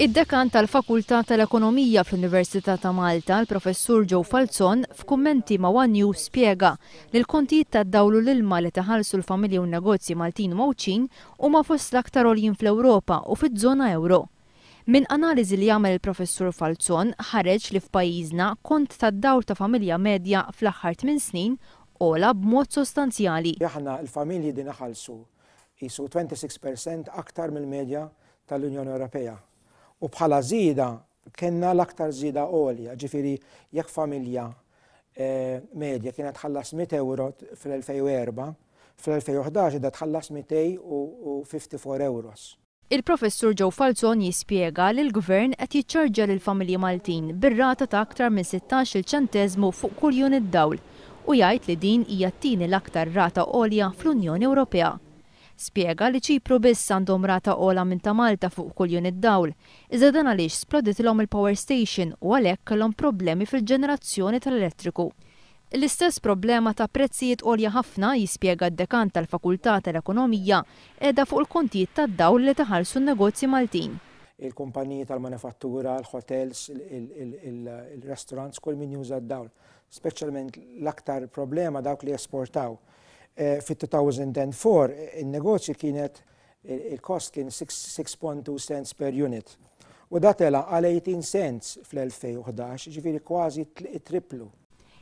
Id-dekan tal-Fakultà tal-Ekonomija fl-Università ta' Malta, l-Professur Joe Falzon, f'kummenti ma' One News spjega li l-kontijiet tad-dawl u l-ilma li taħallsu l-familji u n-negozji Maltin u Għawdxin huma fost l-aktar għoljin fl-Ewropa u fiż-żona ewro. Minn analiżi li għamel il-Professur Falzon ħareġ li f'pajjiżna kont tad-dawl ta' familja medja fl-aħħar 8 snin għola b'mod sostanzjali. Aħna l-familji din iħallsu qisu 26% aktar mill-medja tal-Unjoni Ewropea. U bħala żieda kellna l-aktar żieda għolja, ġifieri jekk familja medja kienet tħallas 100 euro fl-2004, fl-2011 qiegħda tħallas 254 euros. Il-Professur Joe Falzon jispjega li l-Gvern qed jiċċarġja lil familji Maltin bir-rata ta' aktar minn 16 ċenteżmu fuq kull unit dawl u jgħid li din hija t-tieni l-aktar rata għolja fl-Unjoni Ewropea. Spjega li Ċipru biss għandhom rata ogħla minn ta' Malta fuq kull unit dawl, iżda dan għaliex sploditilhom il-power station u għalhekk kellhom problemi fil-ġenerazzjoni tal-elettriku. L-istess problema ta' prezzijiet għolja ħafna, jispjega d-dekan tal-Fakultà tal-Ekonomija, qiegħda fuq il-kontijiet tad-dawl li taħallsu n-negozji Maltin. Il-kumpaniji tal-manifattura, l-hotels, il-restaurants, kull min juża d-dawl. Speċjalment l-aktar problema dawk li esportaw. Fit-2004 il-negozju kienet il-cost kien 6.2 cents per unit. U da tela għal 18 cents fl-2011, ġifieri kważi triplu.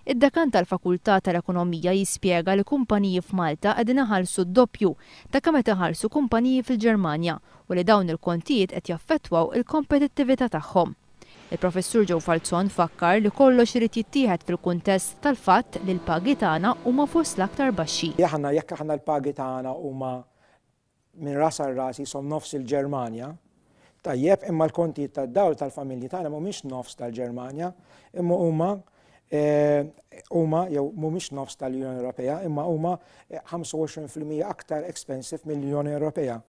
Id-dekan tal-Fakultà tal-Ekonomija jispjega li kumpaniji f'Malta qegħdin iħallsu d-doppju ta' kemm qed iħallsu kumpaniji fil-Ġermanja u li dawn il-kontijiet qed jaffettwaw il-kompetittività tagħhom. Il-Professur Joe Falzon fakkar li kollox irid jittieħed fil-kuntest tal-fatt li l-pagi tagħna huma fost l-aktar baxxi. Aħna jekk aħna l-pagi tagħna huma minn ras għal ras jisom nofs il-Ġermanja, tajjeb, imma l-kontijiet tad-dawl tal-familji tagħna mhumiex nofs tal-Ġermanja, imma huma jew mhumiex nofs tal-Unjoni Ewropea, imma huma 25% aktar expensive mill-Unjoni Ewropea.